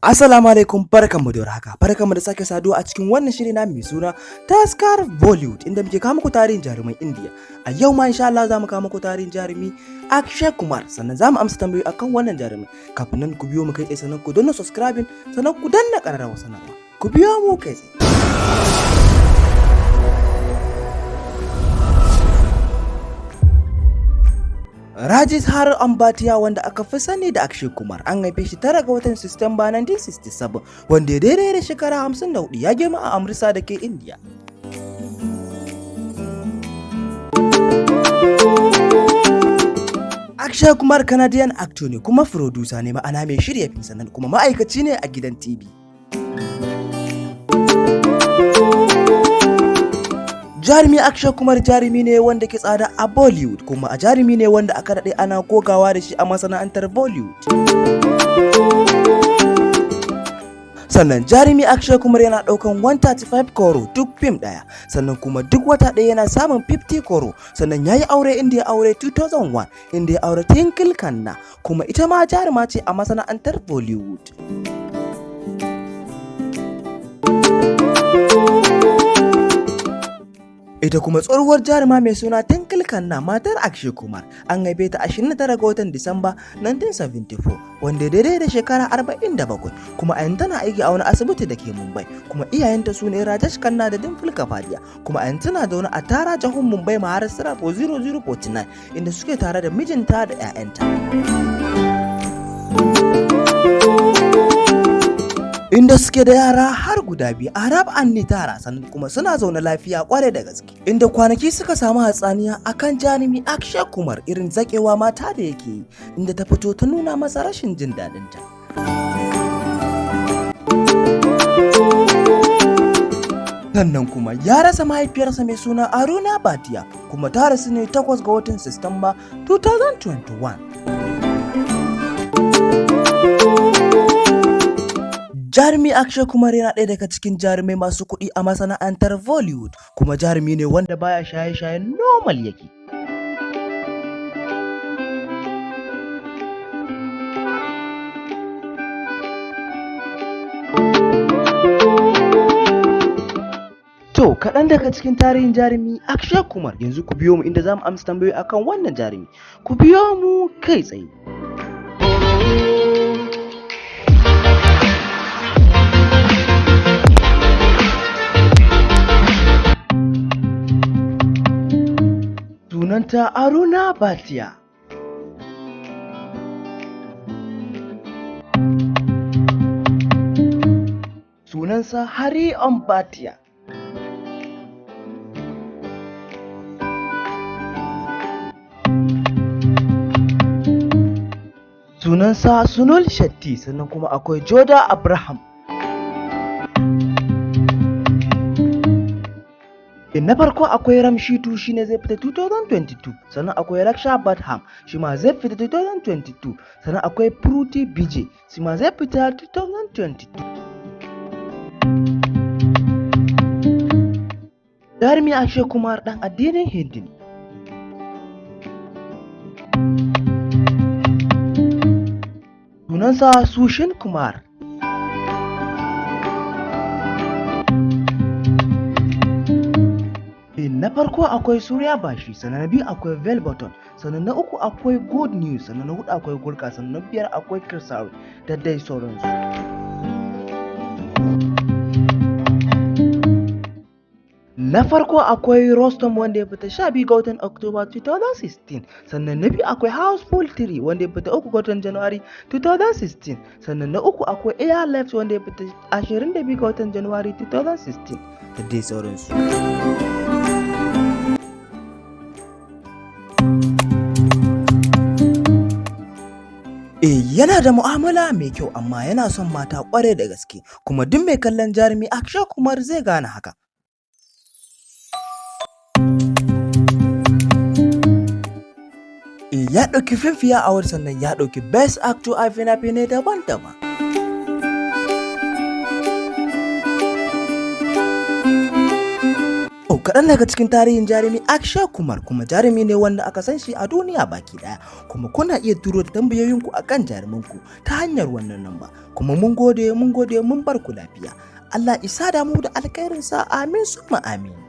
Assalamu alaikum, barkanmu da warhaka, barkanmu da sake saduwa a cikin wannan shiri na mai suna Taskar Bollywood, inda muke kawo muku tarihin jaruman India. A yau ma insha Allah za mu kawo muku tarihin jarumi Akshay Kumar, sannan za mu amsa tambayoyi akan wannan jarumi. Kafin nan, ku biyo mu kai tsaye, sannan ku danna subscribing, sannan ku danna ƙararrawar sanarwa. Ku biyo mu kai tsaye. Rajesh Hari Om Bhatia, wanda aka fi sani da Akshay Kumar, an haife shi 9 ga watan Satumba 1967, wanda ya daidai da shekara 54. Ya girma a Amritsar da ke India. Akshay Kumar Canadian actor ne kuma producer ne, ma'ana mai shirya fim, sannan kuma ma'aikaci ne a gidan TV. Jarumi Akshay Kumar jarumi ne wanda ke tsada a Bollywood, kuma a jarumi ne wanda aka daɗe ana gogawa da shi a masana'antar Bollywood. Sannan jarumi Akshay Kumar yana ɗaukan 135 crore duk fim ɗaya, sannan kuma duk wata ɗaya yana samun 50 crore. Sannan ya yi aure, inda ya aure 2001, inda ya aure Twinkle Khanna, kuma ita ma jaruma ce a masana'antar Bollywood. Ita kuma tsohuwar jaruma mai suna Twinkle Khanna, matar Akshay Kumar, an haife ta 29 ga watan Disamba 1974, wanda daidai da shekara 47, kuma a yanzu tana aiki a wani asibiti da ke Mumbai. Kuma iyayenta su ne Rajesh Khanna da Dimple Kapadia, kuma a yanzu tana zaune a Tara Jahun, Mumbai, Maharashtra 40049, inda suke tare da mijinta da 'ya'yanta. Inda suke da yara har guda biyu, Arab and Nitara, sannan kuma suna zaune lafiya kware da gaske. Inda kwanaki suka samu hatsaniya akan jarumi Akshay Kumar irin zakewa mata da yake yi, inda ta fito ta nuna masa rashin jin daɗinta. Sannan kuma ya rasa mahaifiyarsa mai suna Aruna Bhatia, kuma ta rasu ne 8 ga watan Satumba 2021. Jarumi Akshay Kumar yana ɗaya daga cikin jarumai masu kuɗi a masana'antar Bollywood, kuma jarumi ne wanda baya shaye-shaye, normal yake. To, kaɗan daga cikin tarihin jarumi Akshay Kumar. Yanzu ku biyo mu inda za mu amsa tambayoyi akan wannan jarumi. Ku biyo mu kai tsaye. Sunanta Aruna Bhatia. Sunansa Hari Om Bhatia. Sunansa Sunil Shetty, sannan kuma akwai Joda Abraham. Na farko akwai Ramshi 2, shine zai fita 2022, sannan akwai Raksha Bandhan, shi ma zai fita 2022, sannan akwai Prithvi Vijay, shi ma zai fita 2022. Jarumi Akshay Kumar dan addinin Hindu ne. Sunansa Sushin Kumar. Na farko akwai Surya Bashi, sannan na biyu akwai Bell Button, sannan na uku akwai Good News, sannan na hudu akwai Gurka, sannan na biyar akwai Kirsari, da dai sauransu. Na farko akwai Rostom, wanda ya fita 12 ga watan Oktoba 2016, sannan na biyu akwai Houseful 3, wanda ya fita 3 ga watan January 2016, sannan na uku akwai Airlift, wanda ya fita 22 ga watan January 2016, da dai sauransu. Eh, yana da mu'amala mai kyau, amma yana son mata ƙwarai da gaske, kuma duk mai kallon jarumi Akshay Kumar zai gane haka. Eh, ya ɗauki Filmfare Award, sannan ya ɗauki Best Actor a fina-finai daban-daban. Kaɗan Kaɗan daga cikin tarihin jarumi Akshay Kumar, kuma jarumi ne wanda aka san shi a duniya baki ɗaya. Kuma kuna iya turo da tambayoyinku akan jarumanku ta hanyar wannan namba. Kuma mun gode, mun gode, mun bar ku lafiya. Allah isa da mu da alkhairinsa, amin summa amin.